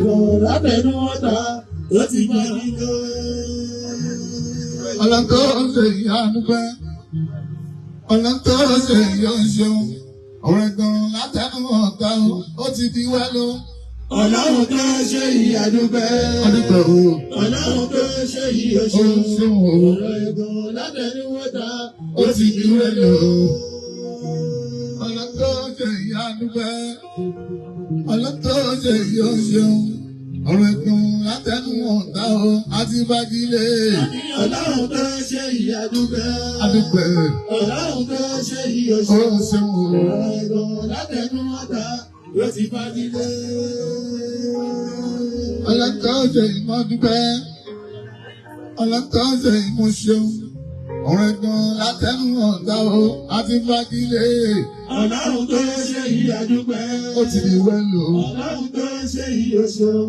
Ẹ̀gàn látẹnu ọ̀tá ó ti fagilé. Ọlọ́run tó ṣe ìyanu pẹ́. Ọlọ́run tó ṣe ìyọ̀ ṣeun. Ọ̀rẹ́ gan látẹnu ọ̀tá o, ó ti di wẹ́lú. Ọlọ́run tó ṣe ìyanu pẹ́. Adúpẹ́ o, Ọlọ́run tó ṣe yìí ó ó ṣeun. ṣeun o, Ọ̀rọ̀ ẹ̀gàn látẹnu ọ̀tá ó ti di wẹ́lú. Ọlọ́run tó ṣe ìyanu pẹ́. Ọlọ́run tó ṣe ìyọ̀ ṣeun. Ọ̀rẹ́ gan látẹnu ọ̀tá o, á ti fagilé. Ọlọ́run tó ṣe ìyanu pẹ́. Adúpẹ́ Ọlọ́run tó ṣe yìí ó ó ṣeun. ṣeun o. Ọ̀rọ̀ ẹ̀gàn látẹnu ọ̀tá ó ti fagilé. Ọlọ́run tó ṣe ìmọ̀ dúpẹ́. Ọlọ́run tó ṣe ìmọ̀ ṣeun. Ọ̀rẹ́ gan látẹnu ọ̀tá o, á ti fagilé. Ọlọ́run tó ṣe ìyanu pẹ́. Ó ti di wẹ́lú. Ọlọ́run tó ṣe yìí ó ṣeun.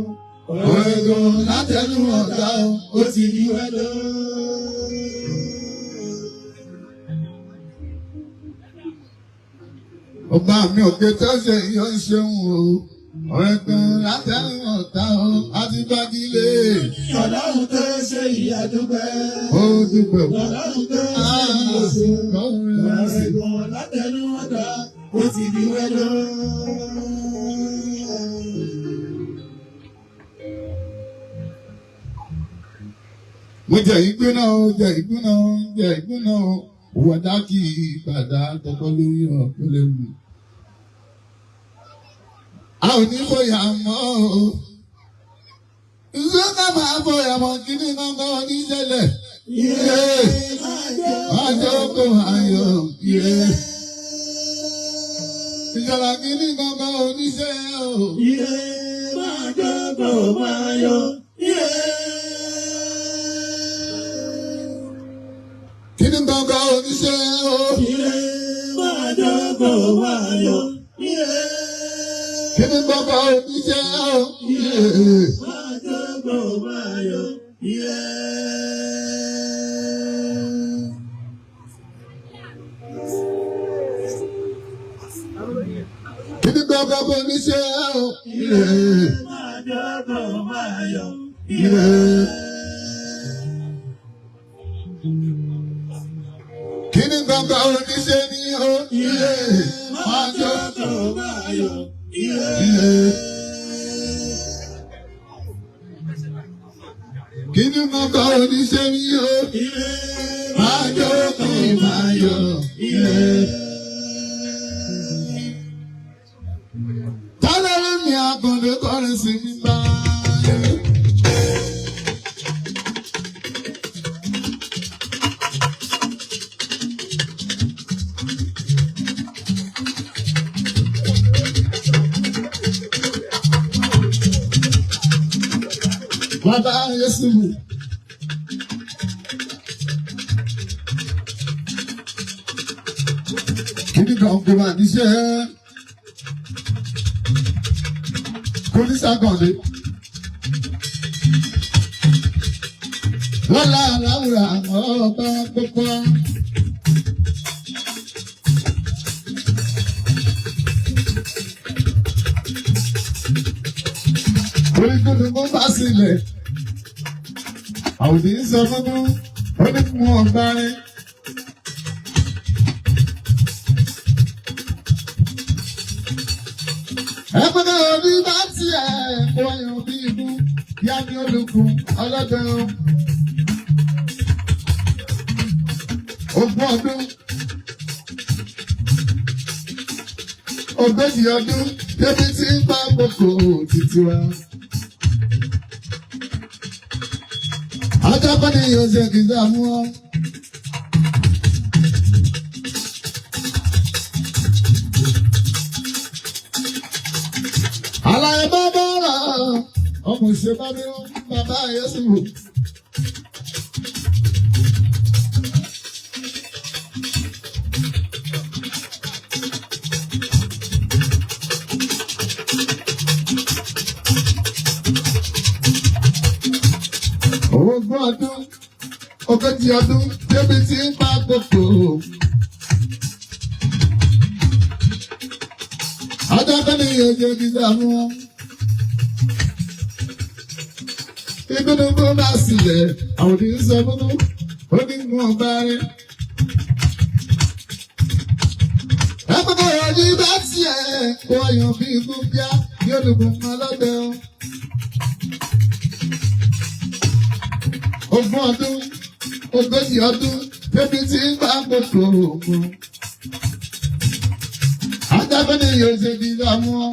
Ọ̀rẹ́ gan látẹnu ọ̀tá o, Ó ti di wẹ́lú. Ọba mi òkè tó ṣe yóò ṣeun o. Ọ̀rẹ́ gan látẹnu ọ̀tá o, á ti fagilé. Ọlọ́run tó ṣe ìyanu pẹ́. Ó dúpẹ́ o. Ọlọ́run tó ṣe yìí ó ṣeun. Kọ́rin sí. Ẹ̀gbọ́n látẹnu ọ̀tá ó ti di wẹ́lú. Mo jẹ ìgbóná o, jẹ ìgbóná o, jẹ ìgbóná o. Wàdà kì í padà tọkọ lórí ọ̀pẹ lẹ́nu. A ò ní fòyà mọ́ o. Ìṣọ́ká máa fòyà mọ́ kíní kankan oníṣẹ́lẹ̀. Ire máa kó ayọ̀ ire. Ìṣọ̀lá kíní kankan oníṣẹ́ o. Ire máa jókòó máa yọ̀. Ire. Kíní kankan oníṣẹ́ o. Ire máa jókòó máa yọ̀. Ire. Kíní kankan oníṣẹ́ o. Ire. Máa jókòó máa yọ̀. Ire. Kíní kankan oníṣẹ́ o. Ire. Máa jókòó máa yọ̀. Ire. Kíní kankan oníṣẹ́ ni o. Ire. Máa Máa jó. jókòó máa yọ̀. Ire. Ire. Kíní kankan oníṣẹ́ ni o. Ire. Máa jó kí máa yọ̀. Ire. Tálẹ́rù mi àkàndé kọrin sí mi báyìí. Bàbá Yéṣu. Kíní kan kò máa níṣẹ́. Kò ní sàkàndé. Lọ́la aláwùrà ọba gbogbo. Orí gbogbo bá sílẹ̀. Àwùjọ ń sọ fún mi, ó ní fún ọgbà rẹ̀. Ẹgbẹ́ orí bá tiẹ̀ kó ayọ̀ bí ikú, yá mi olùkùn ọlọ́dún. 20 ọdún, 40 ọdún, débi tí ń bá gbogbo títí wa. Ajábọ́ ni yóò ṣe kìí sàmú ọ. Àlàyé bá bọ́ra ọmọ ìṣe bá bí bàbá Yẹ́sù. 20 ọdún, 40 ọdún, débi tí ń bá gbogbo. Adájọ́ ni yóò ṣe kí sàmú ọ. Ìgbónúgbó bá sílẹ̀, àwọn òdì ń sọ fún ó ní mú ọba rẹ̀. Ẹ̀kọ́kọ́ ọdí bá tiẹ̀ kó ọyàn bí ikú bíá yóò dùnkùn mọ́ lọ́dẹ o. 20 ọdún, 40 ọdún, débi tí ń bá gbogbo ògùn. Adágún ni yóò ṣe bí lọ́mú ọ.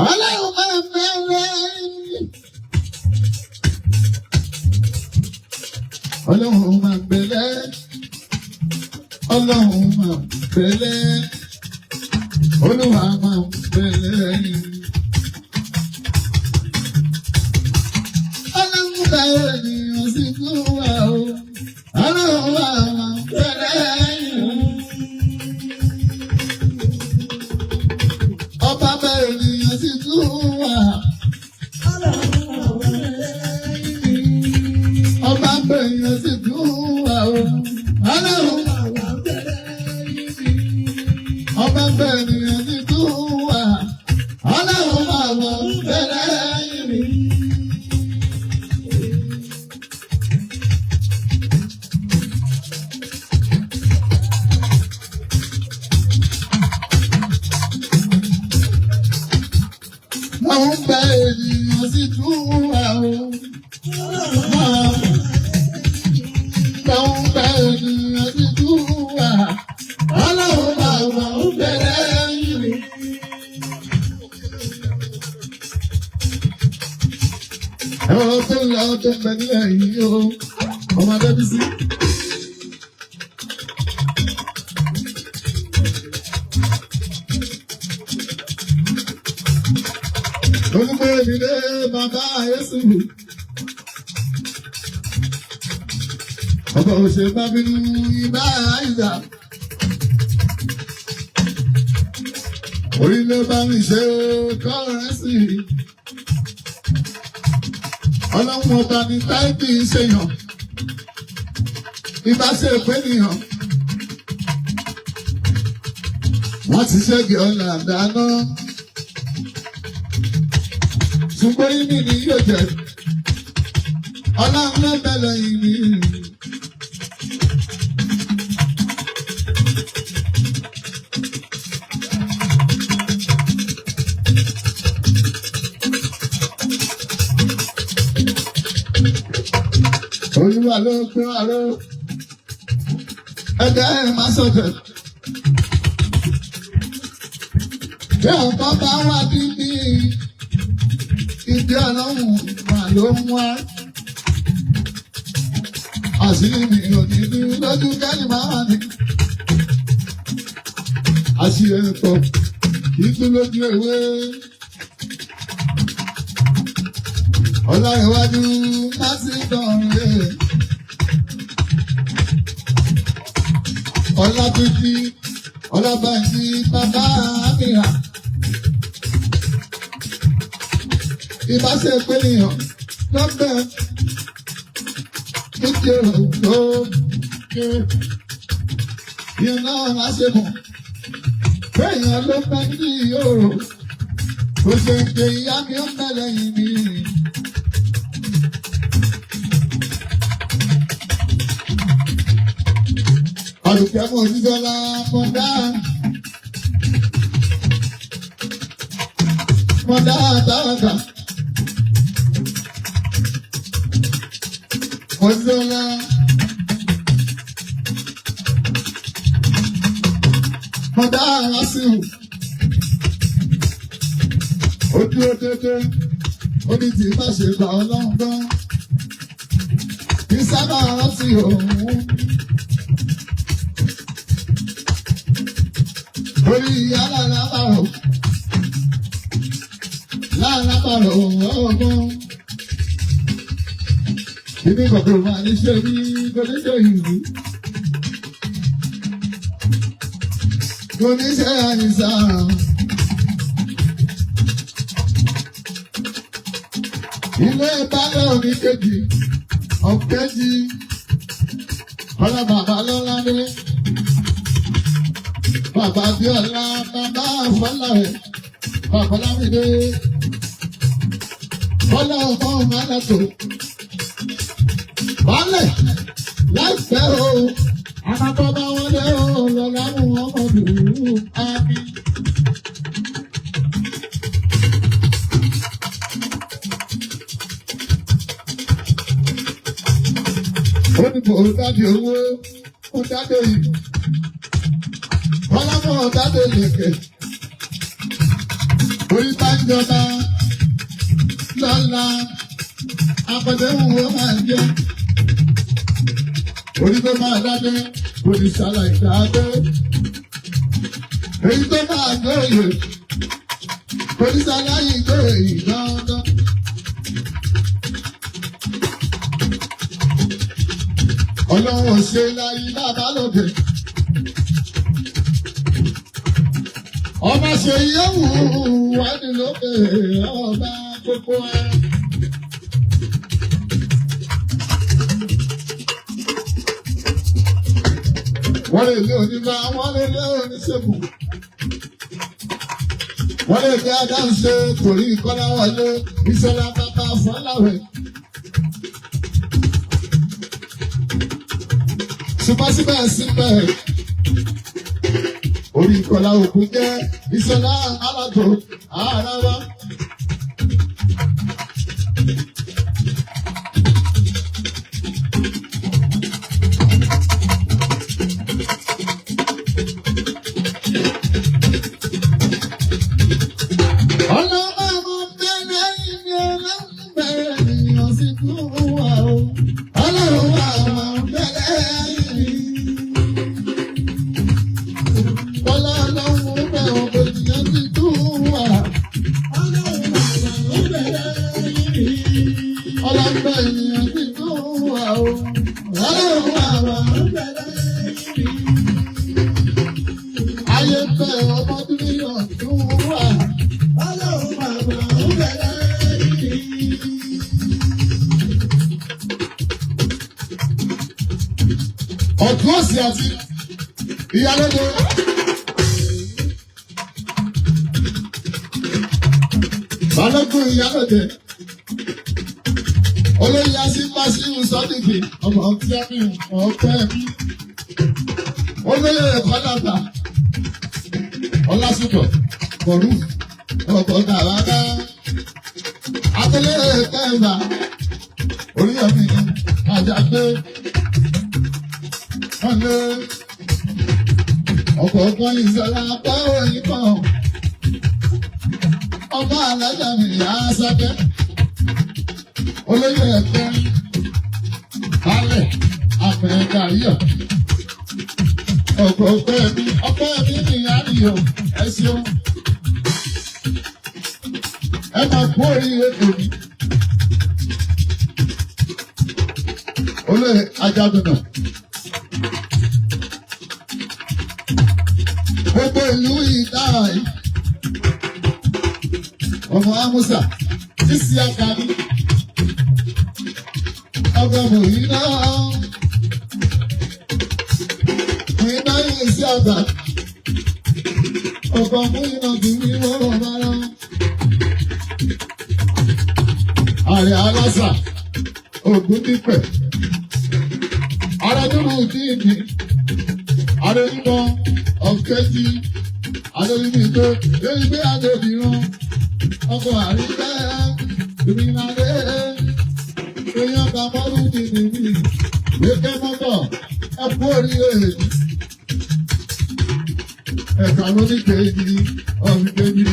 Ọlọ́run máa ń bẹ̀rẹ̀. Ọlọ́run máa ń bẹ̀rẹ̀. Ọlọ́run máa ń bẹ̀rẹ̀. Olúwa máa ń bẹ̀rẹ̀. Ọlọ́run bẹ̀rẹ̀ ni ó sì kú wa o. Ọlọ́run máa ń bẹ̀rẹ̀. Ọba bẹ̀rẹ̀ ni ó sì kú wa. Ọba bẹ̀rẹ̀ ni ó sì kú wa o. Ọlọ́run ọba bẹ̀rẹ̀ ni ó sì kú wa. Ọlọ́run máa ń bẹ̀rẹ̀ mi. Àwọn bẹ̀rẹ̀ ni ó sì kú wa o. Àwọn bẹ̀rẹ̀ ni ó sì kú wa. Ọlọ́run máa ń bẹ̀rẹ̀ mi. Ẹ̀rọ tó ń lọ tó ń bẹ nílẹ̀ yìí o, ọmọ Adébísí. Olúgbé mi dé bàbá Yésù. Ọba òṣè bá bínú ibà àìsà. Orí ló bá mi ṣe kọ́rẹ́sì. Ọlọ́run ọba ní táìpì ṣèyàn. Ibà ṣe pé nìyàn. Wọ́n ti ṣẹ́gi ọ̀nà dáná. Ṣùgbọ́n ìmí ni yóò jẹ. Ọlọ́run ló bẹ̀ lẹ́yìn mi. Olúwa ló pín wa ló. Ẹ̀dá ẹ̀ máa sọ̀tẹ̀. Bí àwọn kan bá wà níbí, ìdí ọlọ́run mà ló ń wá. Àṣírí mi ò ní bí lójú kẹ́lí máa wà ní. Àṣírí ẹ̀kọ́ kì í tún lójú ewé. Ọlọ́run láti dọ̀rẹ́. Ọlátúnjí Ọlábànjí bàbá Amira. Ìbáṣe péyàn lọ́bẹ̀ níbi òkè iná lásìkò. Péyàn ló fẹ́ ní ìyòrò. Kò ṣe ń pe ìyá mi ó mẹ́lẹ̀ yìí mi. Àdùkẹ́ mọ̀ sísọ́lá mọ̀dá. Mọ̀dá àtàwàkà. Mọ̀sísọ́lá. Mọ̀dá àrásìwò. Ó dúró dédé. Ó ní tí bá ṣe gbà ọlọ́run gbọ́n. Kì í sábà rántí òun. Orí alálábàrò lálábàrò ọgbọ́n. Ibi kọ̀kọ̀ máa ní ṣe bí kò ní ṣe ìlú. Kò ní ṣe àìsàn. Ilé balẹ̀ omi kejì. Ọ̀kẹ́jì Kọ́lá bàbá Lọ́ládé. Bàbá Bíọ́lá bàbá Fọláwẹ̀ bàbá Lámídé. Kọ́lá ọmọ Málàtò. Balẹ̀ láìpẹ́ o, àmàkọ́bá wọlé o, lọ́lá mú ọmọ dùn ámì. Ó ní kò dájú owó, ó dájú ìlú. Kọ́lámọ̀ dájú lèkè. Orí bá ń jọba lọ́la, akọ̀déhùn ó máa jẹ́. Orí tó máa dájẹ́, kò ní ṣàlàyé dáadé. Èyí tó máa gbóyè, kò ní ṣàlàyé gbóyè dandan. Ọlọ́run ò ṣe láyé bàbá lóde. Ọba ṣe yẹ̀wò wá ní lókè ọba gbogbo ẹ. Wọ́n lè lé onígbà, wọ́n lè lé oníṣègùn. Wọ́n lè gbé adáhunṣe torí Kọ́lá wọlé Ìṣọ̀lá bàbá Fọláwẹ̀. Ṣùgbọ́n síbẹ̀síbẹ̀, orí Kọ́lá òkú jẹ́ Ìṣọ̀lá alágbò ara wa. Ayé bẹ̀ ọmọdún mílíọ̀nù tó wà. Ọlọ́run bàbá ń bẹ lẹ́yìn mi. Ọ̀tún òsì àti ìyálóde. Balógun ìyálóde. Olóyè Asípásíhù Sọ́dìkì ọmọ tí a mi ọ̀pẹ́ mi. Olóyè Kọ́lábà Ọlásùpọ̀ Kọ̀rú ọ̀pọ̀ Kàwáká. Atọ́lé Kẹ́mbà Oríyọ̀mí Àjàgbé ọ̀nà ọ̀kọ̀ọ̀kan ìṣọ̀lá báwo ikọ̀ ọba alájà mi yá sábẹ́ olóyè ẹ̀kọ́ balẹ̀ àfẹ̀kàríyọ̀ ọ̀kọ̀ọ̀kan mi ọpẹ́ mi nìyá nìyọ̀ ẹ ṣeun ẹ máa kú oríire tòní olóyè ajagunà. Gbogbo ìlú ìdára yìí ọmọ amusa sísí akari ọgọ mòyínà mòyínà yìí sí àgbà ọkọ mòyínà kì í wọ́n rárá. Ààrẹ alásà ògùn dípẹ̀ ààrẹ nínú díìnì ààrẹ nínú ọ̀kẹ́jì adébíyìnbó lórí adébíyàn ọkọ̀ àríkẹ́ ìrìnàdé èèyàn kàmọ́rù dìdì mi wíkẹ́ mọ́tọ̀ ẹ̀kú oríire ẹ̀ka ló ní kejì ọ̀rìn kejì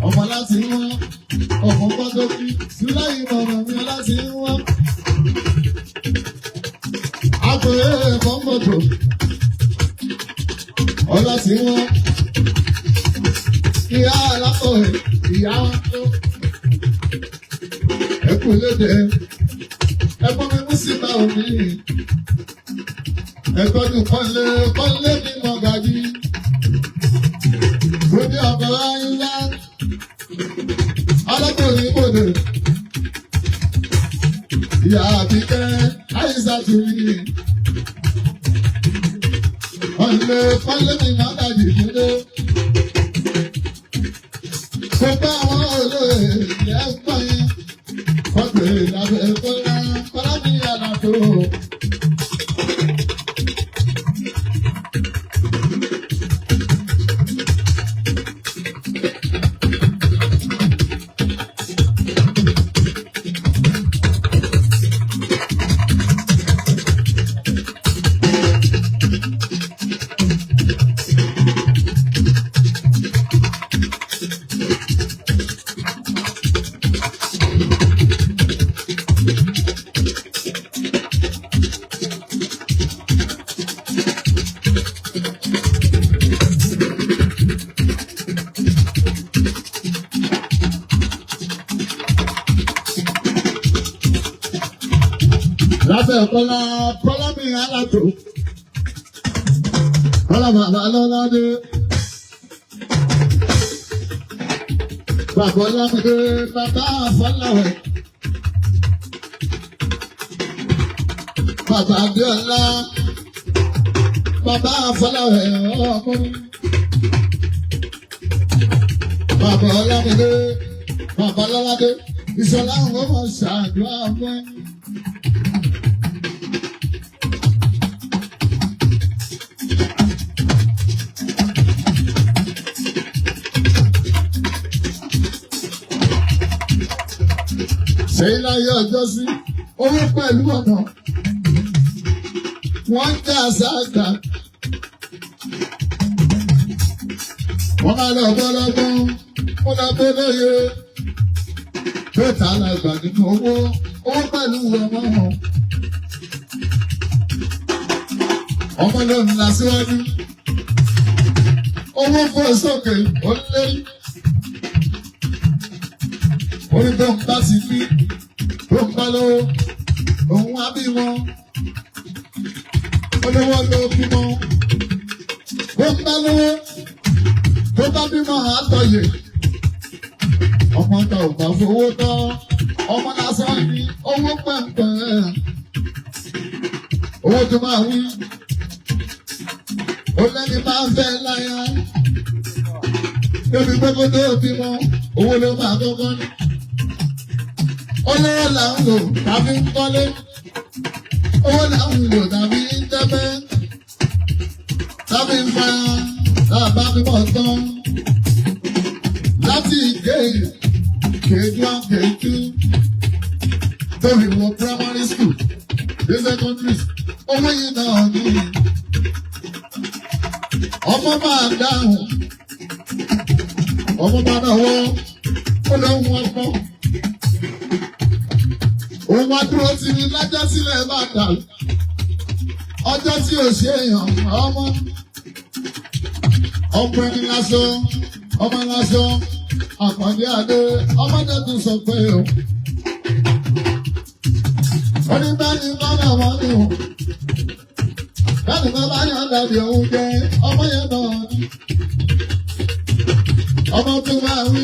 ọmọ láti wọ́n ọmọ gbọ́dọ̀kí síláyìí mọ̀ràn mi láti wọ́n. Àpèrè ẹ̀kọ́ mọ́tò ọlá tí wọ́n ìyá alákọ̀wé ìyá wọn tó ẹkú léde ẹ̀gbọ́n mi mú sí bá omi ẹ̀gbọ́n kọ́lé kọ́lé mi mọ̀ gàdí òde ọkọ̀ ńlá alákọ̀wé bòde Ìyá Àbíkẹ́ Àyíṣà tù mí. Ọ̀lẹ́ Fọ́lẹ́mì máa dàjì nílé. Gbogbo àwọn olóyè ẹ̀gbọ́n yẹn. Fọ́tò ìlàbẹ̀ kọ́lá kọ́lá ní àlàtò. Lábẹ́ kọ́lá kọ́lá mi aláàtò. Kọ́lá bàbá lọ́ládé. Bàbá Ọlámídé bàbá Fọláwẹ̀. Bàbá Adéọlá bàbá Fọláwẹ̀ ọkùnrin. Bàbá Ọlámídé bàbá Lọ́ládé Ìṣọ̀lá àwọn ọmọ ṣàdúrà fún ẹ. Ṣèyí láyé ọjọ́ sí owó pẹ̀lú ọ̀nà wọ́n ń jà sáàgbà. Wọ́n máa lọ bọ́ lọ́gbọ́n, wọ́n lọ bọ́ lóye. Bẹ́ẹ̀ta la gbà nínú owó, owó pẹ̀lú ọmọ wọn. Ọmọ ló ń la síwájú. Owó fò sókè, ó lé. Orí tó ń bá ti ní, tó ń bá lówó, òun á bí wọn. Olówó ló bímọ. Tó ń bá lówó, tó bá bímọ àtọ̀yè. Ọmọ tó bá fowó tọ́, ọmọ lásán ní owó pẹ̀mpẹ̀. Owó tó máa wí. Ó lẹ́ni máa ń fẹ́ láyà. Débi pé kó tó bímọ, owó ló máa kọ́kọ́ ní. Olówó là ń lò tàbí ń kọ́lé. Owó là ń lò tàbí ń tẹ́fẹ́. Tàbí ń fa tàbá bímọ tán. Láti ìkéyìí, kéjì one, kéjì two. Tóbi wọ primary school, dé secondary school. Owó yìí náà ní. Ọmọ máa dáhùn. Ọmọ máa náwó. Ó lóhun ọgbọ́n. Òun wá dúró tì mí lájọ́ sílẹ̀ bá dà. Ọjọ́ tí ò ṣe èèyàn ọmọ. Ọmọ ẹni lásán, ọmọ lásán, àpàdé àdé, ọmọdé tún sọ pé o. Oníbàní bọ́lá wọn ni o. Bẹ́ẹ̀ni bàbá yàn dàbí òun jẹ́ ọmọ yẹn náà ni. Ọmọ tó máa wí.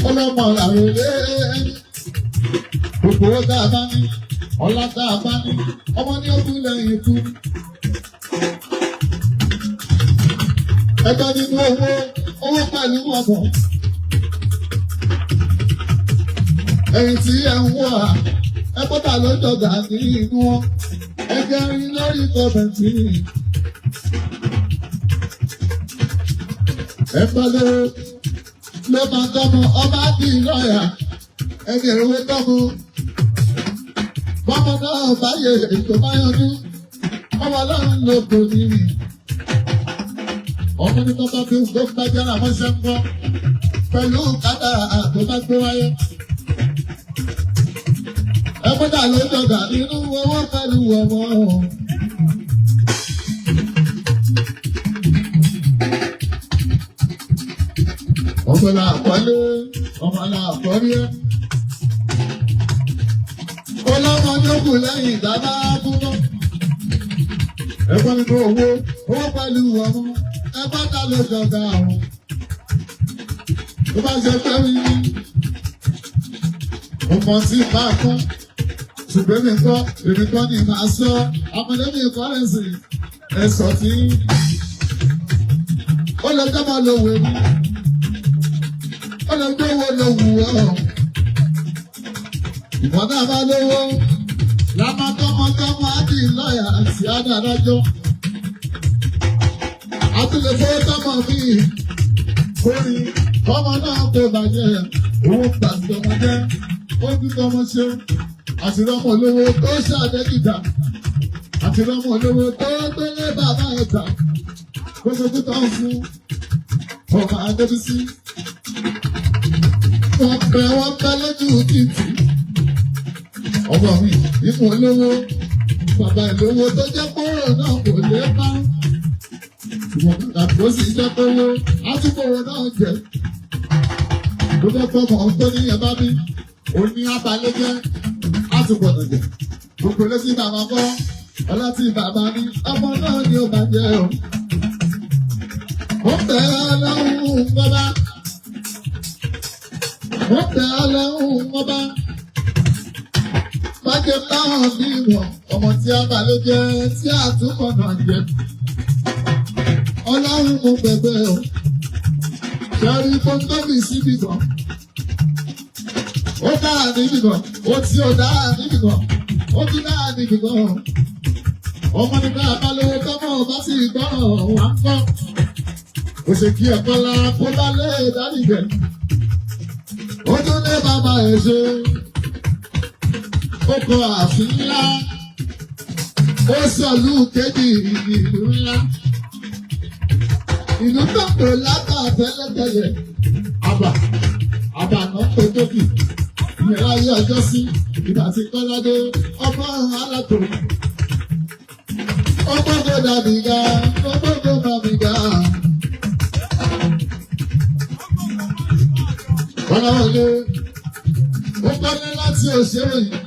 Ọlọ́mọ làwọn ilé ẹni. Gbogbo owó tá a bá ní, ọlá tá a bá ní, ọmọ ní ó kú lẹ́yìn ikú. Ẹgbẹ́ nínú owó, owó pẹ̀lú ọmọ. Ẹ̀yìn tí ẹ ń wà, ẹ bọ́tà ló ń dọ̀gà ní inú wọn. Ẹgbẹ́ rin lórí kọ̀mẹ̀ntì. Ẹ bá lówó ló máa tọ́mọ ọba bí lọ́ọ̀yà ẹni èrò tọ́mọ. Bọ́mọ náà báyé ètò bá yanjú, ọmọ ọlọ́run ló kò ní. Ọmọ ní bàbá bí tó ń bá jẹ́ra mọ́ṣẹ́ ń bọ́ pẹ̀lú kádà tó bá gbé wáyé. Ẹgbẹ́ta ló dọ̀gà nínú owó pẹ̀lú ọmọ. Ọmọ là kọ́lé, ọmọ là kọ́rí ẹ́. Ọlọ́mọ tó kù lẹ́yìn ìdáná kúná. Ẹgbẹ́ nínú owó, owó pẹ̀lú ọmọ. Ẹgbẹ́ta ló dọ̀gà àwọn. Tó bá ṣe pé wí ní. Mo tí bá kún. Ṣùgbọ́n mi kọ́, èmi kọ́ ni màá sọ. Ọmọdé mi kọ́ ẹ̀sìn. Ẹ̀sọ̀ tí. Ó lọ jọ́mọ ló wù mí. Ó lọ gbówó ló wù ọ́. Ìwọ náà bá lówó. Lámà tọmọtọmọ á di lọ́ọ̀yà àti adájọ́. Àtúlẹ̀ fowó tọmọ mi. Kórìí kọ́mọ náà kò bàjẹ́. Owó gbàgbọ́mọ jẹ́. Ó ń tọmọ ṣe. Àti rọ́mọ olówó tó ṣàdẹ́gìdà. Àti rọ́mọ olówó tó gbélé bàbá ẹ̀ta. Gbogbo tó tán fún ọmọ Adébísí. Wọ́n bẹ lójú títì. Ọmọ mi ipò olówó. Bàbá ìlówó tó jẹ́ kóró náà kò lè bá. Ṣùgbọ́n kàkà tó sì jẹ́ kówó, á tún kówó náà jẹ. Tó fẹ́ fọmọ tó ní ẹ bá bí, òní abalẹ̀ jẹ́, á tún gbọ̀dọ̀ jẹ. Gbogbo létí bàbá kọ́, ọlá tí bàbá ní, ọmọ náà ni ó bàjẹ́ o. Mo bẹ̀ Ọlọ́run ọba. Mo bẹ̀ Ọlọ́run ọba. Má jẹ́ báwọn bí wọn, ọmọ tí a bá ló jẹ́ tí a túbọ̀ náà jẹ. Ọlọ́run mo bẹ̀bẹ̀ o. Ṣẹ́rí pọ́ńtọ́bì síbi kan. Ó dára níbi kan, ó tí ó dára níbi kan, ó tún dára níbi kan. Ọmọ nígbà bá lówó tọ́mọ̀ bá sì gbọ́ràn wá ń kọ́. Kò ṣe kí ẹ̀kọ́ la kó bá lé dánìjẹ́. Ó tún lé bàbá ẹ̀ ṣe. Ó kọ ààfin ńlá. Ó sọ̀lú kejì ìlú ńlá. Ìlú tó ń pè lábà tẹ́lẹ̀tẹ́lẹ̀. Àbà àbà náà pé tókì. Ìyẹn láyé ọjọ́ sí. Ìgbà tí Kọ́ládé ọmọ alátò. Ọgbọ́gbọ́ dàbí ga, ọgbọ́gbọ́ màmí ga. Kọ́láwọlé, ó kọ́lé láti òṣèré yìí,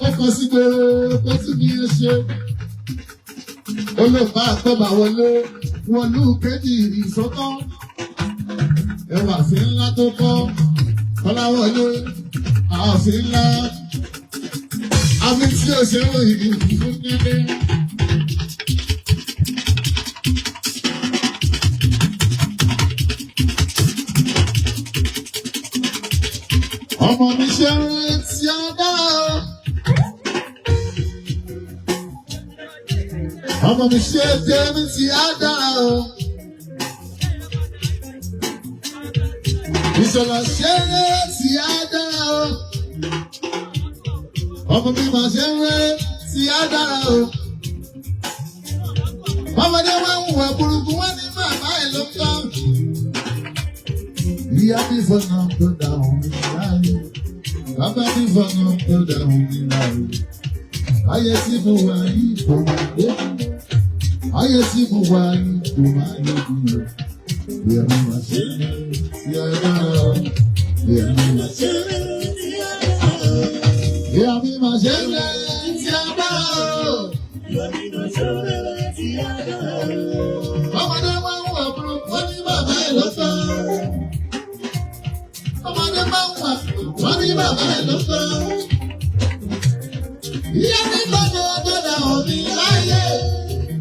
ó kọ sí gbòòrò kó tún ní í ṣe. Ó lè bá àtọ́bà wọlé, wọlú kejì ìsọ́tọ́. Ẹwà sí ńlá tó kọ́, Kọ́láwọlé, ààfin ńlá. Àfi tí òṣèré yìí fún nílé. Ọmọ mi ṣe ń retí ọdá o. Ọmọ mi ṣe tèmi tí á dára o. Ìṣọ̀lá ṣe ń retí á dára o. Ọmọ mi mà ṣe ń retí á dára o. Ọmọdé máa ń wà burúkú wọ́n ní màmá ẹ̀ ló ń bá. Ìyá mi fọ̀nà tó dáhùn mi láàyè. Bàbá mi fọ̀nà tó dáhùn mi láàyè. Ayé tí mo wà yìí kò máa yé mi. Ayé tí mo wà yìí kò máa yé mi o. Ìyá mi máa ṣe é tí a dára o. Ìyá mi máa ṣe é tí a dára o. Ìyá mi máa ṣe é tí a dára o. Ọmọdé máa ń wà burúkú wọ́n ní bàbá ẹ̀ lọ́tọ̀. Ọmọdé máa ń wà wọ́n ní bàbá ẹ̀ lọ́tọ̀. Ìyá mi gbọ́dọ̀ gbọ́dọ̀ omi láyé.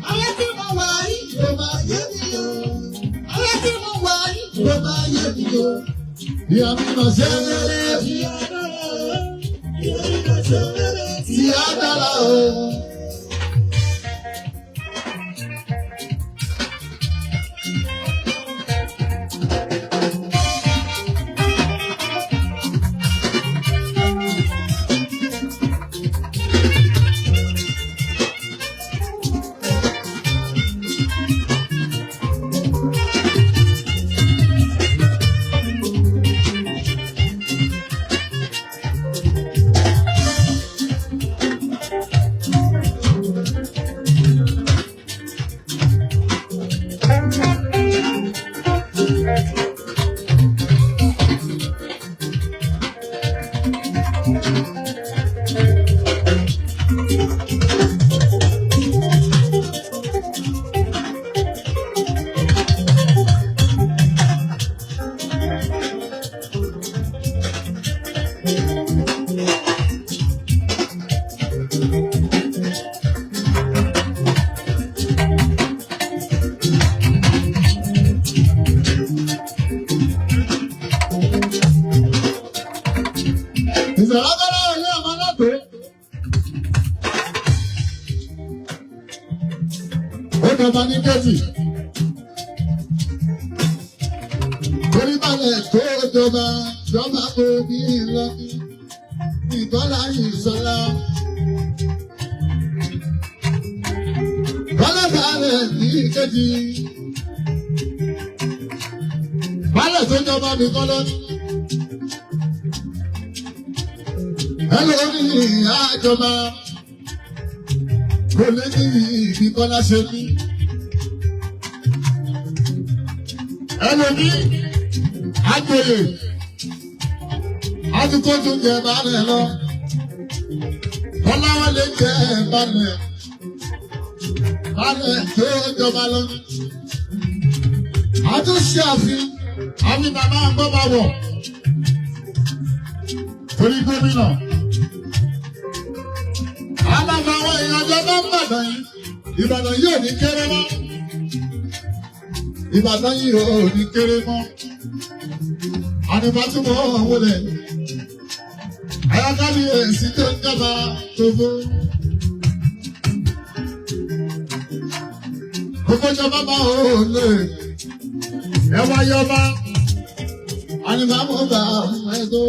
Ayé tí mo wà yìí kò máa yé mi o. Ayé tí mo wà yìí kò máa yé mi o. Ìyá mi máa ṣe é tí a dára o. tó. Ó dọ̀bà ní kejì. Torí balẹ̀ tó dọ̀bà jọba kò ní lọ. Ìbọ́lá ìsọlá. Bọ́lá balẹ̀ ní kejì. Balẹ̀ tó jọba nìkan lọ. Ẹlòmíì àjọba kò lè ní ìbíkọ́lá ṣe mí. Ẹlòmíì àjòyè àdúgbò tó jẹ balẹ̀ lọ. Kọ́láwọlé jẹ balẹ̀ balẹ̀ tó jọba lọ. Àtúnṣe àfin àmì bàbá àgbọ̀bà wọ̀ torí gómìnà. Alága àwọn èèyàn jọba ń bàdàn yìí. Ìbàdàn yìí ò ní kéré mọ́. Ìbàdàn yìí ò ní kéré mọ́. Àdìbàtúmọ̀ wọlé. Ayákábíyèsí tó ń jọba tó fún. Gbogbo ìjọba bá ò lè. Ẹ wá yọba. Àdìbàmọ̀ bá ẹ̀dọ́.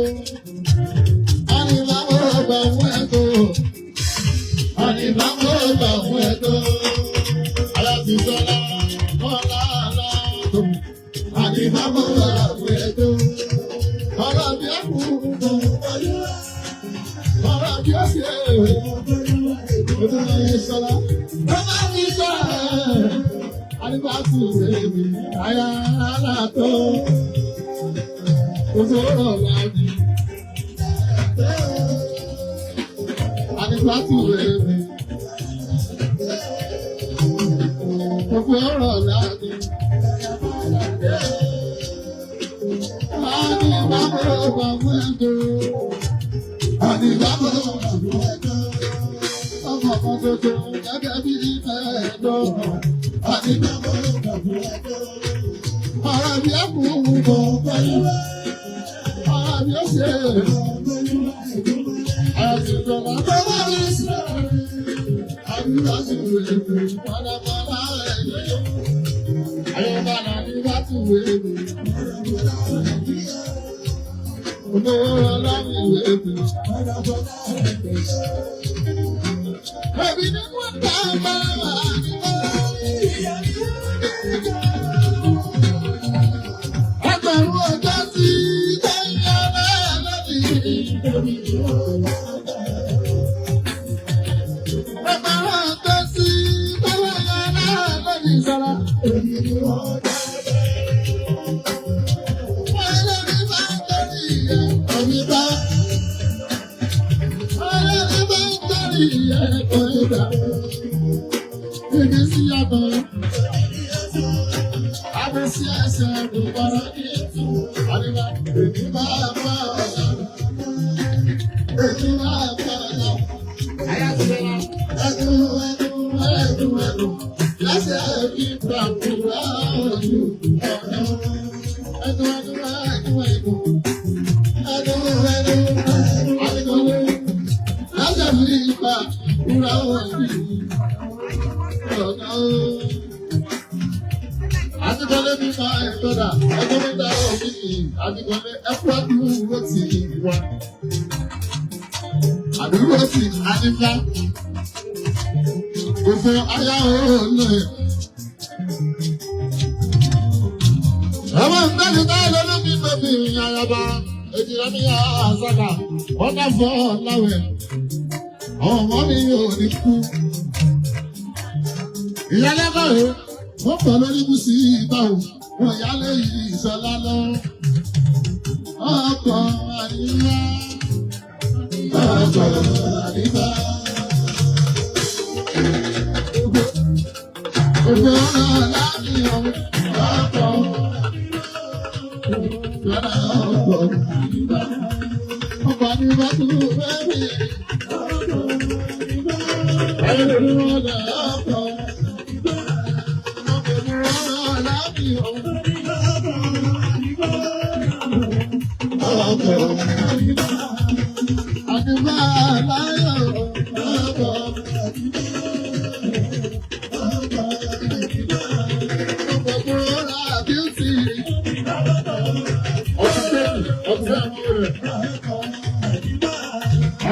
Àdìbàmọ̀ bá ẹ̀dọ́. Àdìbàmọ̀ bá ẹ̀dọ́. Alábìsọ́lá ọ̀la àlá tó. Àdìbàmọ̀ bá ẹ̀dọ́. Ọlọ́bí ẹ̀kú ọlọ́bí ọ̀sẹ̀ ìsọ̀lá. Bàbá mi sọ àdìbàtú èmi àyà àlàtọ̀. Òṣòro làbí. Àdìbàtú èmi. Òṣòro làbí. Ẹgbẹ̀rún ọjọ́ sí lẹ́yìn ọ̀rẹ́ lónìí. Ẹgbẹ̀rún ọjọ́ sí lẹ́yìn ọ̀rẹ́ lónìí sọ́ra. Ọlọ́run bá ń torí ẹ̀kọ́ mi bá. Ọlọ́run bá ń torí ẹ̀kọ́ mi bá. Ibi sí àbọ̀. Àbẹ̀sí ẹsẹ̀ ìbára ní ètò. Àríwá èmi máa bá ọ̀la. Èmi máa bá ọ̀la. Ẹnu ẹnu ẹnu ẹnu. Lẹ́sẹ̀ ìgbàkúrà ojú ọ̀nà. Ẹnu ẹnu ẹnu ẹnu. Ẹnu ẹnu ẹnu. Lẹ́sẹ̀ ìgbàkúrà ojú ọ̀nà. Àtikọ́lé mi máa ń tọ́ra, ẹgbẹ́ mi dá òbí mi, àtikọ́lé ẹkú àdúró tì í wá. Àdúró tì àdífá. Òfin ayá òòlù. Ọmọ nǹkan ti ká lọ́dún mi lóbi ìyàrá èjìlá mi yà àṣàkà, ọ̀nà fọ́ láwẹ̀. Ọmọ mi ò ní kú. Ìyálẹ́kọ̀ọ́ rẹ̀ wọ́n pọ̀ lórí gúúsì ìgbà ò wọ́n yálé ìṣọ̀lá lọ. Ọkọ̀ àríwá, ọkọ̀ àríwá. Ògbó ọ̀nà láti ọ̀hún, ọkọ̀ ọ̀nà ọkọ̀ àríwá. Ọkọ̀ àríwá tó fẹ́ mi. Ẹ̀rù ọ̀nà ọkọ̀. Àdìbá láyọ̀ ọkọ̀. Ọkọ̀ kúrò bíútì. Ọtí tẹ́lẹ̀, ọtí àwọn rẹ̀.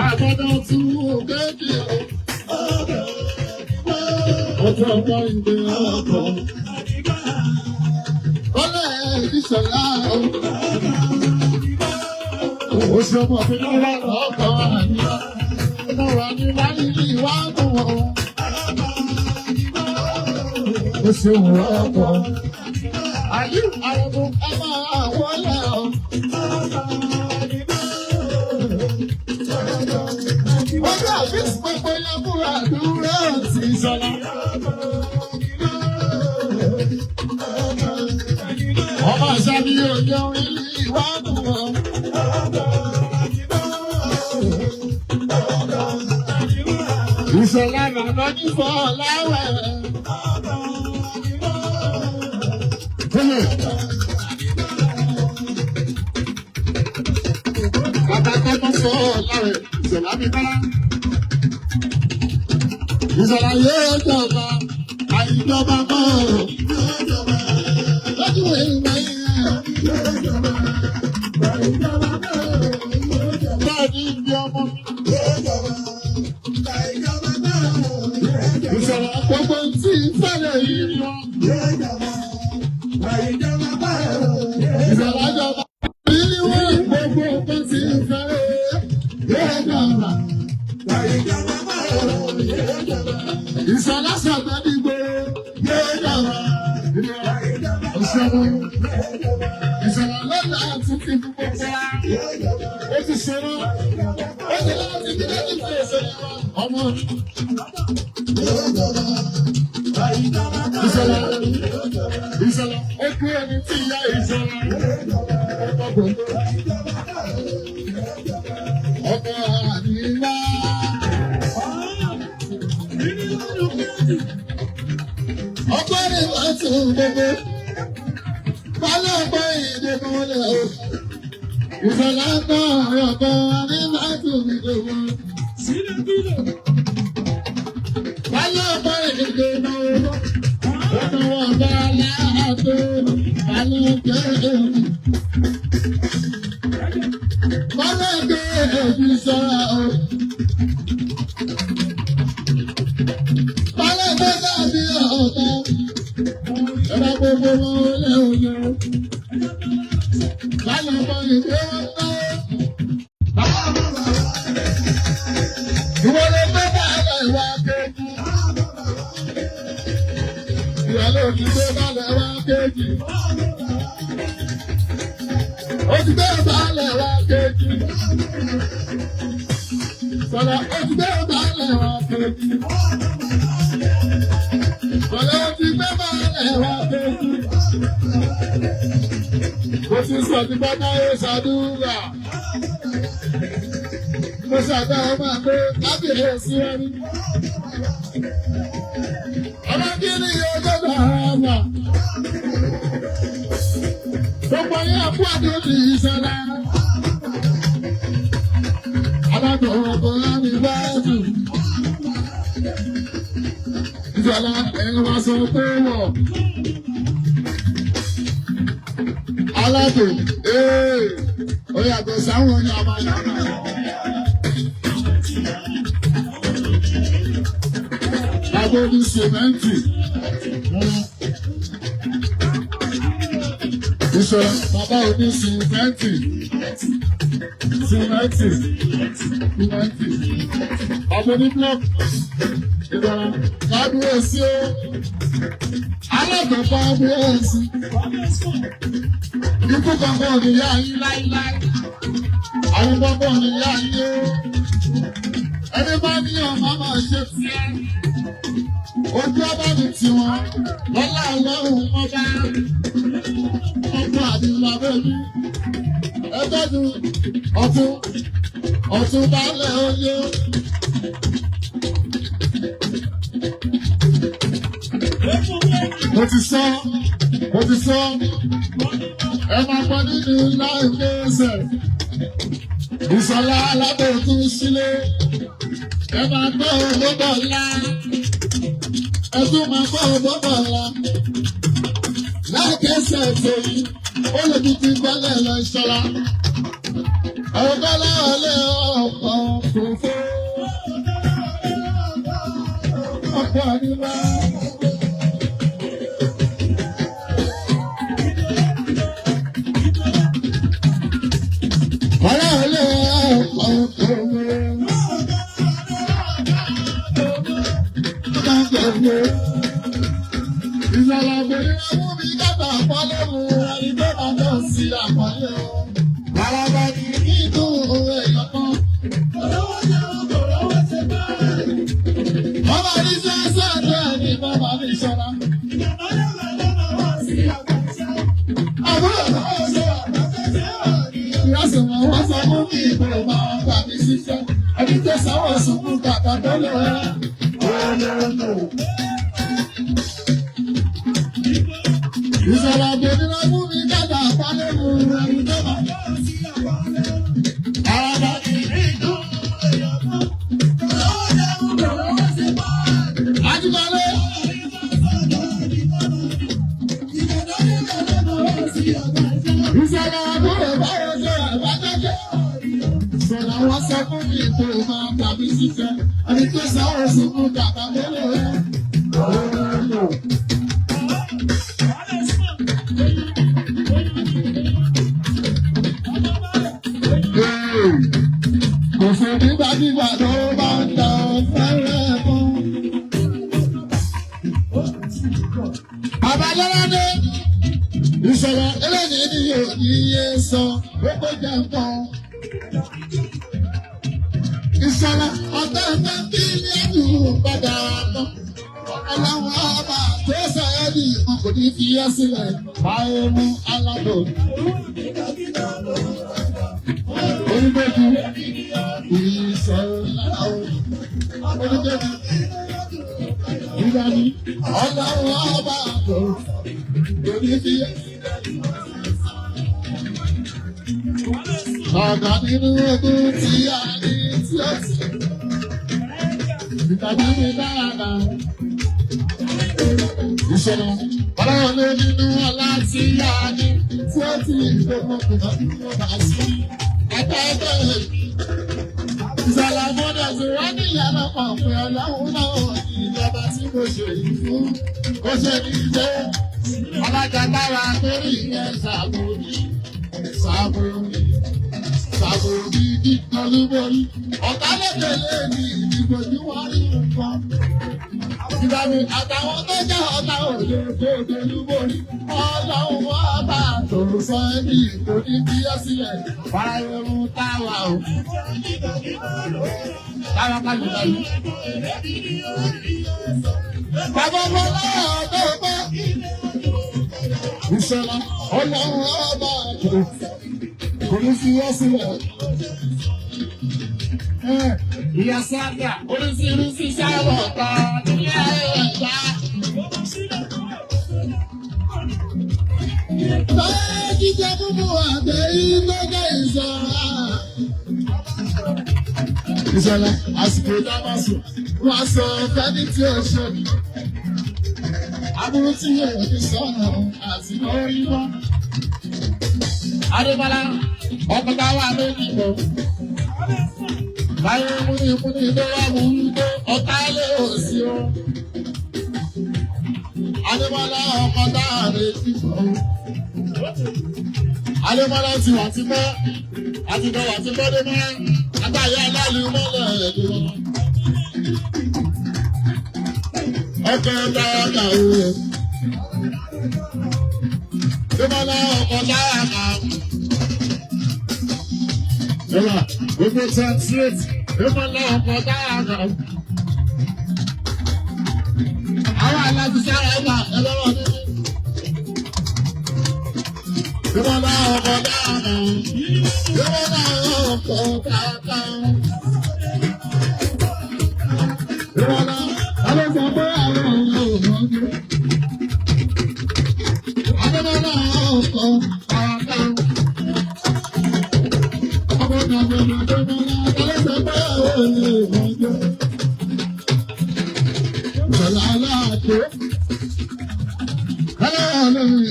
Àgbọ̀dọ̀ tún kéèkì o. Ọtí ọmọ ìgbé ọkọ̀. Ọlẹ́ ìṣọ̀lá o. Ó ṣe ọmọ fi lọ́wọ́ ọkọ̀ àníwá. Lọ́wọ́ ní láyé ìwà kù o. Ó ṣe òun ọkọ̀. Àyè àwọn ẹ máa wọlé o. Ọjọ́ àfíìsì pẹpẹ yẹn kúrò àdúrà ti ìṣọ̀lá. Ọmọ àṣà mi yóò jẹun ilé ìwà kù o. Ìṣọ̀lá nàná ní fọ́ láwẹ̀. Bàbá kọ́kọ́ fọ́ láwẹ̀, ìṣọ̀lá mi kọ́lá. Ìṣọ̀lá yóò jọba, àìjọba mọ́. Lójú ìwé yẹn. Bẹ́ẹ̀ ni ibi ọmọ mi. Ìṣọ̀lá gbogbo tí ń fẹ́lẹ̀ yìí ni wọ́n. Ìṣọ̀lá jọba. Yìí wọ́n gbogbo nǹkan tí ń fẹ́lẹ̀ yóò jọba. Ìṣọ̀lá sọ̀tọ̀ ní gbòòrò yóò jọba. Ìṣọ̀lá ìṣọ̀lá lọ́nà àti ti fi gbogbo wa. Ó ti ṣeré. Ó ti láti fi lẹ́yìn fèsì ọmọ mi. Ìṣọ̀lá ìṣọ̀lá ó kú ẹni tí ìyá ìṣọ̀lá. Ọkọ̀ àdìgbà. Ọkọ̀ rẹ̀ wá tún gbogbo. Bálẹ̀ ọ̀pọ̀ ìdè kan lẹ̀ o. Ìṣọ̀lá náà ọkọ̀ àdìgbà tún mi gbogbo. Bálẹ̀ ọ̀pọ̀ ìdè kan lẹ̀ o. Ọkọ̀ wọn bá aláàtò. Bálẹ̀ ọ̀pọ̀ èmi. Bálẹ̀ ọ̀pọ̀ èmi sọ̀rọ̀ o. Bálẹ̀ ọ̀pọ̀ dàbí ọ̀tá. Ẹ̀rọ gbogbo wọn lé ojú. Bálẹ̀ ọ̀pọ̀ ìdè wọn náà. Ìwọ ló gbé bàálẹ̀ wá kéjì. Ìwọ ló ti gbé bàálẹ̀ wá kéjì. Ó ti gbé bàálẹ̀ wá kéjì. Sọlá ó ti gbé bàálẹ̀ wá kéjì. Sọlá ó ti gbé bàálẹ̀ wá kéjì. Mo ti sọ ti bá náà ṣàdúrà. Mo ṣàdá ọmọ àgbẹ̀ kábíyèsí ẹni. Ọmọ kí ni yóò gbọ́dọ̀ àmà? Gbogbo yẹn àpò àdókì ìṣẹ̀lẹ̀. Alágbọ̀n ọkọ̀ láti bá dùn. Ìṣẹ̀lẹ̀ ẹ̀rọ wa sọ pé wọ̀. Alágbọ̀n ee ó yàtọ̀ sáwọn yàmàyàmà. Agbóni sìmẹ́ǹtì. Ìṣọ̀lá bàbá òní sìmẹ́ǹtì. Sìmẹ́ǹtì. Sìmẹ́ǹtì. Ọmọ ní blọọkì. Ìdọ̀rọ̀ kábíyèsí o. Alágbèbá kábíyèsí. Ikú kankan ò ní yá yín láíláí. Àwọn kankan ò ní yá yín o. Ẹni bá ní ọmọ máa ṣe tiẹ̀. Ojú ọba mi tiwọn. Lọ́lá ọlọ́run ọba. Ọkọ àdìgbà bẹ́ẹ̀ Ẹ tọ́jú ọ̀tún ọ̀tún balẹ̀ oyè. Mo ti sọ, mo ti sọ, ẹ máa gbọ́ nínú láìpẹ́ ẹsẹ̀. Ìsọ̀lá alábòótú sílé. Ẹ máa gbọ́ ògbóbọ̀ ńlá. Ẹ tún máa gbọ́ ògbóbọ̀ ńlá. Láìkẹsẹ̀ tèyí, ó lè fi ti gbẹ́lẹ̀ lọ ìṣọ́lá. Ọ̀gọ́lá ọ̀lẹ́ ọkọ̀ kò fó. Ọkọ̀ àdúrà. Ọ̀lẹ́ ọ̀lẹ́ ọkọ̀ kò fó. Ìsọ̀lá obìnrin mú mi dábàá àpọ́nlé mu, ẹni tó bá jọ sí àpọ́nlé o. Bàràbà ni nínú èèyàn kan. Bàbá ní sẹ́sẹ́ bẹ́ẹ̀ ni bàbá ní ìṣọ́ra. Àbúrò náà ṣe ìyá sì mọ̀ wọ́n sọ fún mi ìbò máa gbà mí ṣiṣẹ́. Ẹni tó sanwó sunkún kàkà tó lè rẹ́. Ìṣọ̀lá obìnrin mú mi dábàá àpọ́nlé mu, ẹni tó bá jọ sí àpọ́nlé o. Bàràbà ni nínú èèyàn kan. Ajíbalẹ̀. Ìṣẹ̀lẹ̀ àbúrò báwo ṣe àbájáde. Ìṣẹ̀lẹ̀ wọn sọ fún mi pé ó máa tàbí ṣiṣẹ́. Ẹni tó sanwó sunkún kàkà délé rẹ̀. Kò sí nígbàkigbà tó bá ń ta fẹ́rẹ̀ fún. Bàbá Lọ́ládé, ìṣẹ̀lẹ̀ eléyìí ni yóò ní iye sọ, ó kó jẹ́ nǹkan. Ìṣẹ̀lẹ̀ ọ̀tá ẹ̀fẹ́ bílíọ̀nù padà tán. Ọlọ́run ọba tó sọ ẹ́ ní ìkan kò ní fi ẹ́ sílẹ̀. Báyé mú aládò. Onígbèjú ìṣẹ̀lẹ̀ onígbèjú ìdání. Ọlọ́run ọba tó kò ní fi ẹ́ sílẹ̀. Ọ̀gá nínú ogun tí a ní tí ó sì. Ìtàgé mi dáadáa. Ìṣẹ̀lẹ̀ ọlọ́run ló nínú ọlá tí a ní tí ó ti ìgbógun kùnà nínú ọba sí. Ẹgbẹ́ ẹgbẹ́ rẹ̀. Ìṣẹ̀lẹ̀ mọ́dọ̀ tí wọ́n ní ìyàrá kan pé ọlọ́run náà ní ìjọba tí mo ṣe yìí fún. Ó ṣe ní jẹ́ alága lára torí ìyẹn ṣàbòrí. Ṣàbòrí. Ṣàbòrí dídọ́lúborí. Ọ̀tá lẹ́tẹ̀lé ní ìdìbò tí wọ́n rí nǹkan. Ìbámu àtàwọn tó jẹ́ ọ̀tá òde tó dolúborí. Ọlọ́run wọ́n bá tòun sọ ẹni kò ní bí ẹ sílẹ̀. Fáyọ̀rù táwa o. Táwa kálukálù. Bàbá Bọ́lá ọ̀dọ́ bá. Ìṣẹ̀lẹ̀ ọlọ́run ọba kò ní fi ẹ sílẹ̀. Ìyá sábà oríṣiríṣi sábà ta ní ẹ̀dá. Báyọ̀ jíjẹ búbú àgbẹ̀ ìgbẹ́jẹ́ ìṣọ̀ra. Ìṣẹ̀lẹ̀ àsìkò dábàṣù, wọ́n sọ fẹ́ni tí ó ṣe ní. Aburú tí yóò ní sọ̀rọ̀ àti lórí wọn. Adébọ́lá, ọkọ̀ táwa lónìí lọ. Báyọ̀ múni tó wà mú tó ọ̀tá lé òsì o. Adébọ́lá ọkọ̀ táàrí ti bọ̀ o. Adébọ́lá ti wà ti mọ́, àti bọ̀ wà ti mọ́ dé mọ́, àtàyè aláàlú mọ́lẹ̀ ẹ̀dùn wọn. Ọkọ̀ dáadáa o. Adébọ́lá ọkọ̀ dáadáa. Yọ̀lá, gbogbo translate, Adébọ́lá ọkọ̀ dáadáa. Àwọn aláàbísára ẹ̀ka ẹlọ́wọ́ nínú. Adébọ́lá ọkọ̀ dáadáa. Adébọ́lá ọkọ̀ dáadáa. Adébọ́lá, alẹ́ sọ pé àwọn ọ̀rọ̀ ọ̀gbọ́n. Adébọ́lá ọkọ̀ dáadáa. Ọkọ̀ dáadáa. lè mọ́jọ́. Ìṣọ̀lá aláàtó. Kọ́lá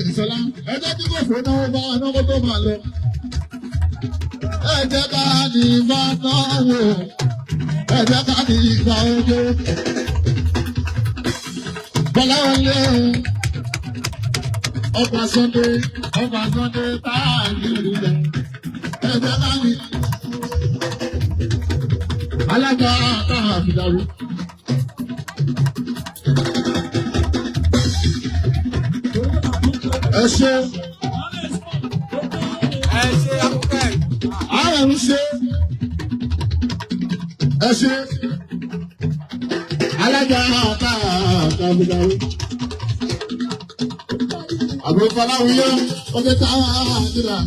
ìṣọ̀lá ẹ jẹ́ kí kò fún náwó bá náwó tó máa lọ. Ẹ jẹ́ ká ní ìbá náwó. Ẹ jẹ́ ká ní ìgbà ojú. Bọ́lá wọlé ọba Sunday ọba Sunday táàgì ìrìnlẹ̀. Ẹ jẹ́ ká ní alága àfìdáró. Ẹ ṣe Ẹ ṣe akókò ẹ̀. ààrẹ ń ṣe ẹ ṣe alága àfìdáró. Àbúrò Fọláwíyọ́ ọjọ́ táwọn àdúrà.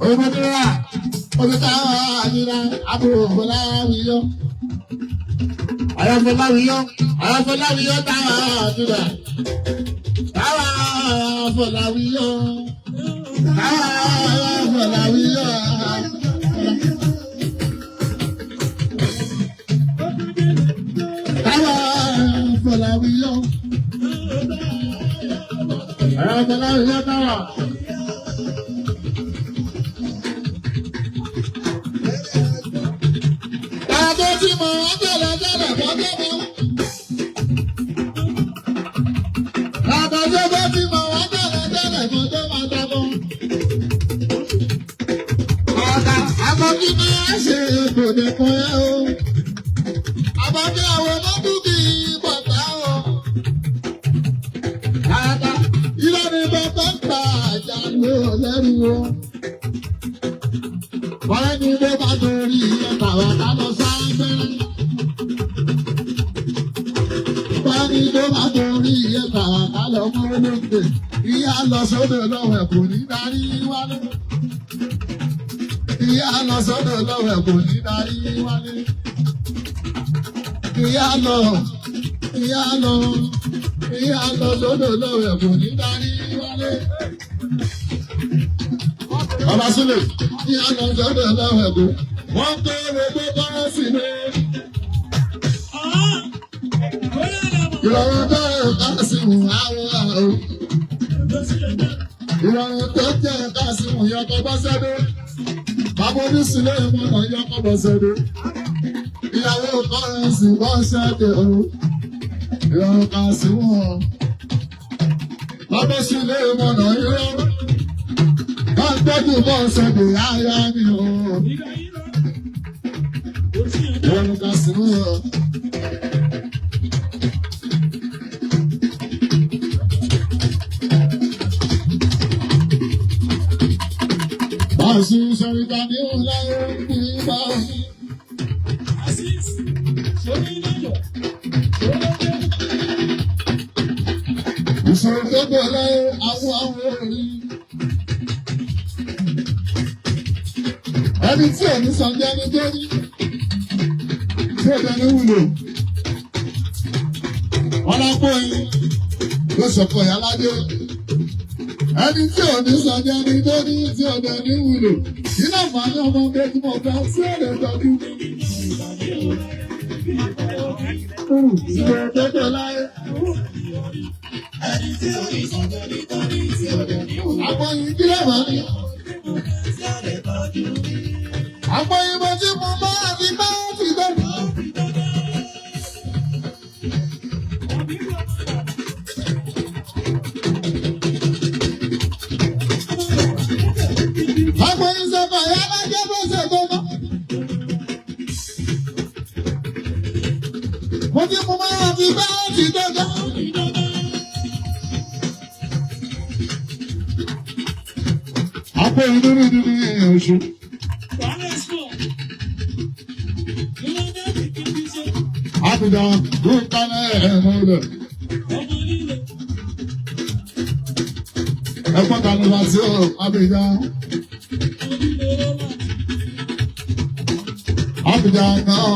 Ọmọdúnrà ọjọ́ táwọn àdúrà àbúrò Fọláwíyọ́. Àwọn Fọláwíyọ́ àwọn Fọláwíyọ́ táwọn àdúrà. Táwọn Fọláwíyọ́ táwọn Fọláwíyọ́. Táwọn Fọláwíyọ́. Àwọn Fọláwíyọ́ táwọn. Tàbí tí mo wá tẹ̀lé tẹ̀lé bọ́jọ́ mọ́. Tàbí tó tí mo wá tẹ̀lé tẹ̀lé bọ́jọ́ máa dábọ̀. Ọ̀gá àbọ̀kí máa ṣe kò dé kún ẹ́ o. Àbọ̀kí àwọn ọmọ kì í bọ̀tá o. Tàbí irọ́ ni bàbá ń pa àjà ló lẹ́rù o. Bọ́lá ni bó bá torí ẹ̀ bàbá ká lọ sáfẹ́rẹ́. Bọ́lá ni bó bá torí ẹ̀ bàbá ká lọ mú olóńgbè. Ìyá lọ sódò lọ́wọ́ ẹ̀ kò ní darí wálé. Ìyá lọ sódò lọ́wọ́ ẹ̀ kò ní darí wálé. Ìyá lọ, ìyá lọ, ìyá lọ sódò lọ́wọ́ ẹ̀ kò ní darí wálé. Bàbá Súlè, ìyá lọ sódò lọ́wọ́ ẹ̀ kò. Wọ́n tó gbogbo bá sí ní. Ìrọ̀rùn tó ká sí mú àwọn àrùn. Ìrọ̀rùn tó jẹ́ ká sí mú yọkọ̀ bọ́ sẹ́dọ̀. Bàbá onísìlẹ̀ ìmọ̀nà yọkọ̀ bọ́ sẹ́dọ̀. Ìyàwó kọrin sì bọ́ sẹ́dọ̀ o. Ìrọ̀rùn ká sí mú ọ. Bàbá sílẹ̀ ìmọ̀nà ìrọ̀rùn. Bá ń tọ́jú bọ́ sẹ́dọ̀ yáyá mi o. Ìrọ̀rùn ká sí mú ọ. Báṣu sọ̀rọ̀ ní ọ̀la ní bá mi. Ìṣòro tó bọ̀ láyé àwọn àwọn orí. Ẹni tí ò ní sàn jẹ́ ẹni tó ní. Tí ò dẹni wúlò. Ọlọ́pọ̀ yìí ló sọ̀kọ̀ ìyá ládé. Ẹni tí ò ní sàn jẹ́ ẹni tó ní tí ò dẹni wúlò. Iná màá ní ọmọ bẹ́ẹ̀ tí mo fẹ́ sí èrè tọ́jú. Ìṣòro tó bọ̀ láyé. Àwọn yìí kí lè máa ní. Àwọn ìmọ̀ tí mo máa fi máa fi bẹ́ẹ̀. Àwọn ìṣẹ̀fà yà máa jẹ́ bó ṣe gbọ́dọ̀. Mo ti mo máa fi máa fi dọ́gba. Àpò ìdúró dúdú oṣù. Àbùdá dúkànnà ẹ̀mọ́ rẹ̀. Ẹ̀pọ̀ kanu bá sí o, Àbùdá. Àbùdá náà.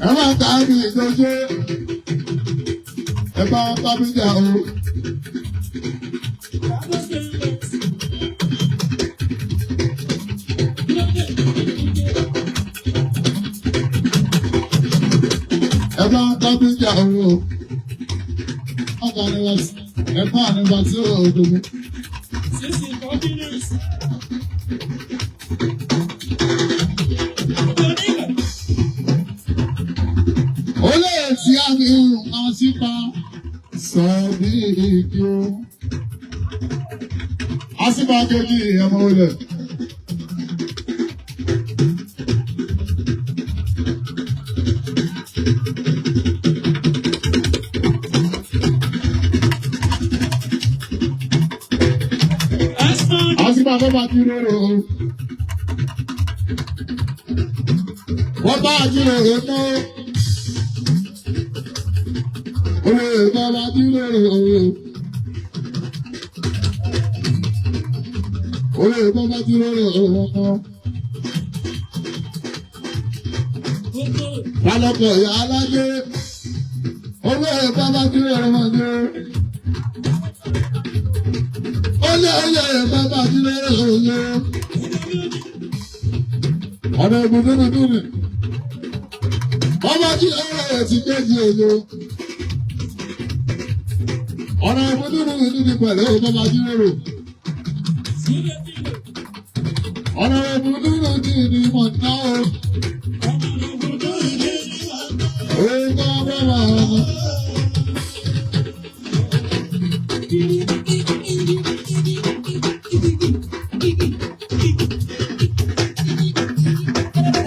Ẹ máa ta ní ìjọjọ́. Ẹ bá tábìjà o. Ẹ̀gbọ́n kápẹ́ńtà owó. Ọkàn ni wọ́n ẹ̀gbọ́n ni wọ́n tí ó dùn. Sisi continues. Ó lè tí a ní nǹkan sípa sọ bí igi o. Àsìkò kejì ẹ̀mọ olè. Asman. Àsìkò àkọ́bà ti rere o. Wọ́n bá àjíròrò mọ́. Olè bàbá jíròrò o. Olè bàbá jíròrò o. Balọ̀pọ̀ ìyá alájẹ́. Olè bàbá jíròrò mọ́jẹ́. Olè olè bàbá jíròrò o. Ọ̀nà ìbùdó nìdúnì. Ọba tí ọ̀rọ̀ rẹ̀ ti kéjì òjò. Ọ̀nà ìbùdó nìdúnì pẹ̀lú bàbá jíròrò. Ọ̀nà ìbùdó nìdúnì mọ̀ náà o. Òun kọ́ bàbá ọmọ.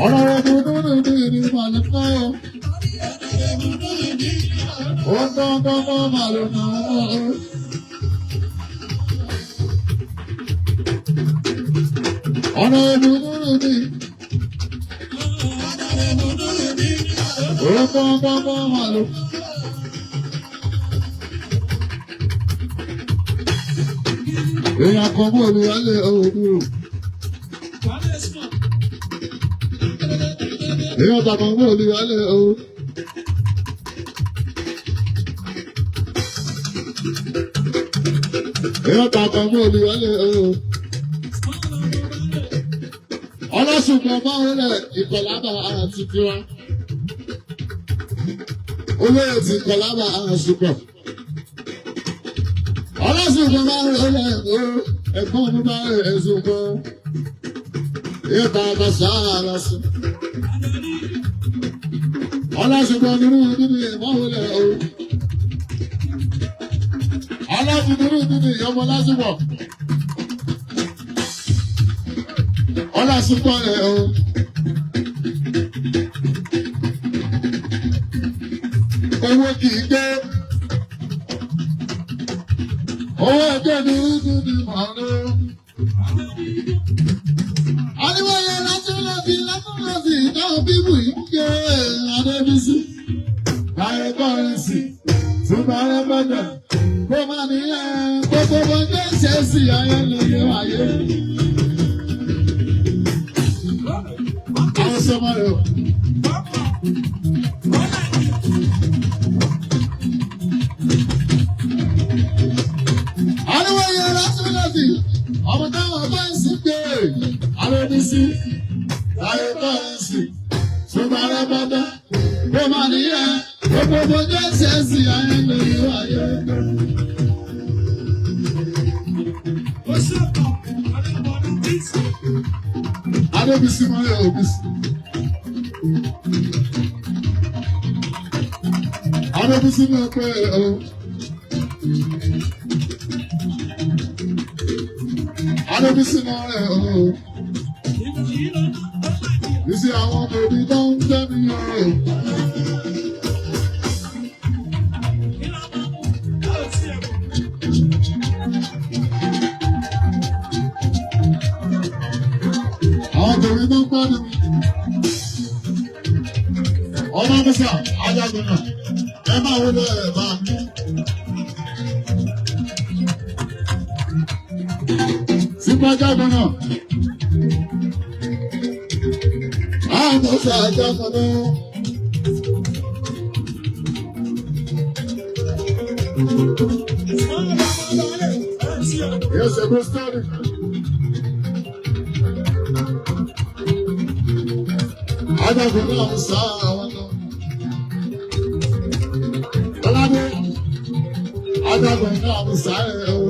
Ọ̀nà ìbùdó nìdúnì mọ̀ náà o. Òun kọ́ bàbá ọmọ. Ọ̀nà ìbùdó nìdúnì. Òun kọ́ bàbá ọmọ. Èèyàn kan mú olùwálé òwúrò. Èèyàn tàbí mú olùwálé òwúrò. Èèyàn tàbí mú olùwálé òwúrò. Ọlọ́sùnkàn máa ń rẹ̀ ìkọ̀lábà àti tiwa. Olóyè ti ìkọ̀lábà àṣùkọ̀. Ọlọ́sùnkàn máa ń rẹ̀ ẹ̀gbọ́n mi máa ń rẹ̀ ẹ̀sùn kan. Èèyàn tàbí sáà lọ́sùn. Ọlọ́sùnkàn nínú nínú ìmọ̀wọlẹ̀ o. Ọlọ́sùnkàn nínú nínú ìyọmọ lásùpọ̀. Ọlọ́sùnkàn rẹ̀ o. Owó kì í gbé. Owó ẹgbẹ́ ní nínú ìmọ̀lẹ́. Àníwáyé lásìlọ́sì lásìlọ́sì táwọn bíbù yìí ń gbé Adébísí. Báyọ̀ kọ́rẹ́nsì tún báyọ̀ bàjẹ́. Kó má nìyẹn gbogbo bọ́jọ́ ṣe sí ayé lóye wáyé. Àwọn sọmọ rẹ̀ o. Àníwáyé lásìlọ́sì ọmọ táwọn fẹ́ǹsì gbé Adébísí. Báyọ̀ kọ́rẹ́nsì tún báyọ̀ bàjẹ́. Kó má nìyẹn gbogbo bọ́jọ́ ṣe sí ayé lóye wáyé. Adébísí mọ́lẹ̀ òbísí. Adébísí náà pẹ́ o. Adébísí náà rẹ̀ o. Bísí àwọn òbí tó ń tẹ́ mi o. Àwọn tòbí tó ń gbádùn mi. Ọmọ Musa, Ajagun náà, ẹ máa wọlé ẹ̀ bá mi. Sípò Ajagun náà. Àwọn Musa Ajagun náà. Yes, a good story. Ajagun náà Musa àwọn náà. Adágún náà mo sáré o.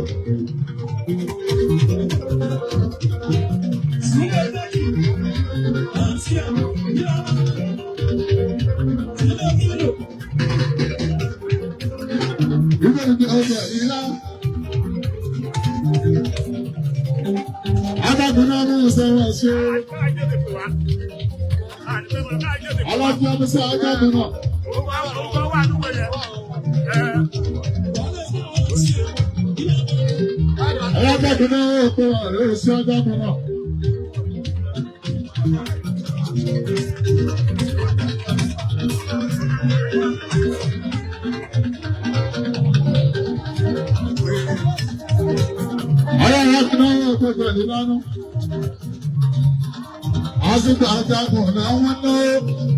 Ìgbẹ́ ìgbẹ́ ọjà ìlà. Adágún náà mo sọ̀rọ̀ ṣe. Aláfíà mo sọ adágún náà. Alágbàdo náà ó kó ọ̀rẹ́ òsì adágún náà. Alágbàdo náà ó kó pẹ̀lú lánàá. Àsìkò adágún náà wọ́n náà.